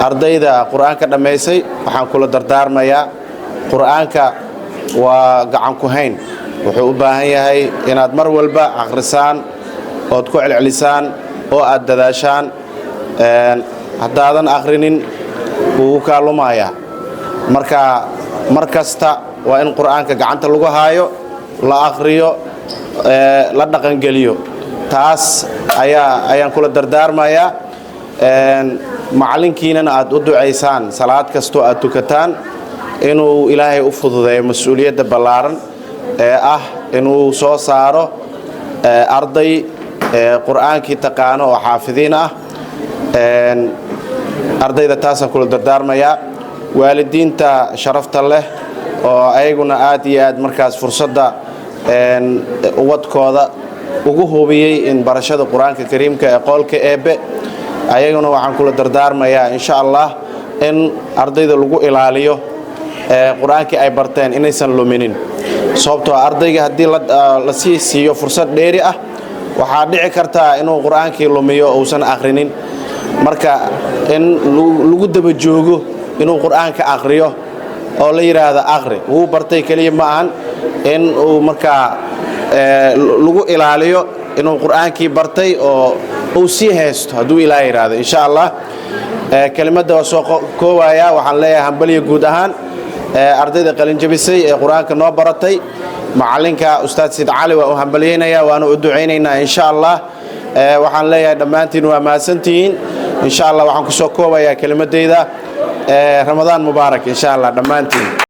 Ardayda Qur-aanka dhammaysay waxaan kula dardaarmayaa, Qur-aanka waa gacan ku hayn. Wuxuu u baahan yahay inaad mar walba akhrisaan ood ku celcelisaan oo aad dadaashaan. Haddaadan akhrinin, wuu kaa lumayaa. Marka mar kasta waa in Qur-aanka gacanta lagu haayo, la akhriyo, la dhaqangeliyo. Taas ayaan kula dardaarmayaa. Macallinkiinana aad u ducaysaan salaad kastoo aad tukataan, inuu Ilaahay u fududeeyo mas-uuliyadda ballaaran ee ah inuu soo saaro arday Qur-aankii taqaano oo xaafidiin ah. Ardayda taasaan kula dardaarmayaa. Waalidiinta sharafta leh oo ayaguna aad iyo aad markaas fursadda ubadkooda ugu hubiyey in barashada Qur-aanka Kariimka ee qoolka Eebbe, ayaguna waxaan kula dardaarmayaa, insha Allah, in ardayda lagu ilaaliyo Qur-aankii ay barteen inaysan luminin, sababtoo ardayga haddii la sii siiyo fursad dheeri ah, waxaa dhici kartaa inuu Qur-aankii lumiyo, uusan akhrinin. Marka in lagu daba joogo inuu Qur-aanka akhriyo oo la yidhaahdo akhri, wuu bartay keliya ma ahan, in uu markaa lagu ilaaliyo inuu Qur-aankii bartay oo uu sii haysto, hadduu Ilaah yidhaahdo, insha Allah. Kelimadda waa soo koowayaa. Waxaan leeyahay hambaliya guud ahaan ardayda qalinjabisay ee Qur-aanka noo baratay. Macalinka Ustaad Sid Cali waa u hambalyaynaya, waana u ducaynaynaa, insha Allah. Waxaan leeyahay dhammaantiin waa mahadsantihiin. Insha Allah, waxaan kusoo koobayaa kelimadayda, Ramadaan mubaarak, insha Allah, dhammaantiin.